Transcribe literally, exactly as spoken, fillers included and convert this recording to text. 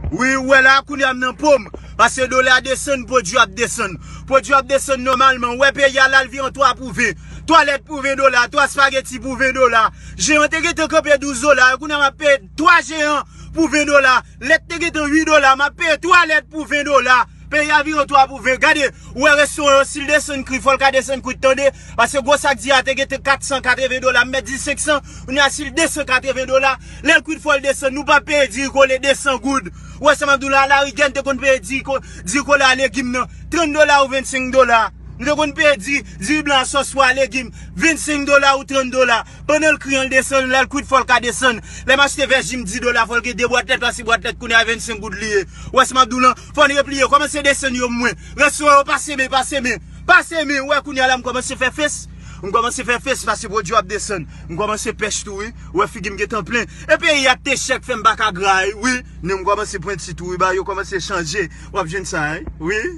Wi, ou wè la, kounye a m nan po m. Paske dola desann, pwodui ap desann. Pwodui ap desann nòmalman. Ou wè peyi a la, l vin an twa pou ven. Twalèt pou ven dola, twa espageti pou ven dola. Jeyan te gentan kanpe douz dola, kounye a m ap peye twa jeyan pou ven dola. Lèt te gentan uit dola, m ap peye twa lèt pou ven dola. Peyi a vin an twa pou ven. Gade, ou wè restoran yo, si l desann kri, fò l ka desann kwit, tande. Paske gwo sak diri a te gentan kat san katreven dola, m mèt di senk san, kounye a si l desann katreven dola, lè l kwit fò l desann, nou pa peye diri kole desan goud. Ou wè sa m ap di w la, Larigèn te konn peye diri ko-, diri kole a legim nan, trant dola ou vennsenk dola. Nou te konn peye diri, diri blan a sòs pwa a legim, vennsenk dola ou trant dola. Pandan l kri an, l desann, lè l kwit fò l ka desann. Lè m achte vèjim dis dola, fò l gen de bwat lèt, paske bwat lèt kounye a vennsenk goud li ye. Ou wè sa m ap di w lan, fò n repliye, kòmanse desann yo mwen. Restoran yo pase men, pase men, pase men. Ou wè kounye a la, m kòmanse fè fes. M kòmanse fè fes, paske pwodui ap desann. M kòmanse pèch tou, wi. Ou wè figi m gentan plen. E peyi a te chè k fè m pa ka gra, wi. Men m kòmanse pwenti tou, wi. Bagay yo kòmanse chanje. W ap jwenn sa, wi. Wi.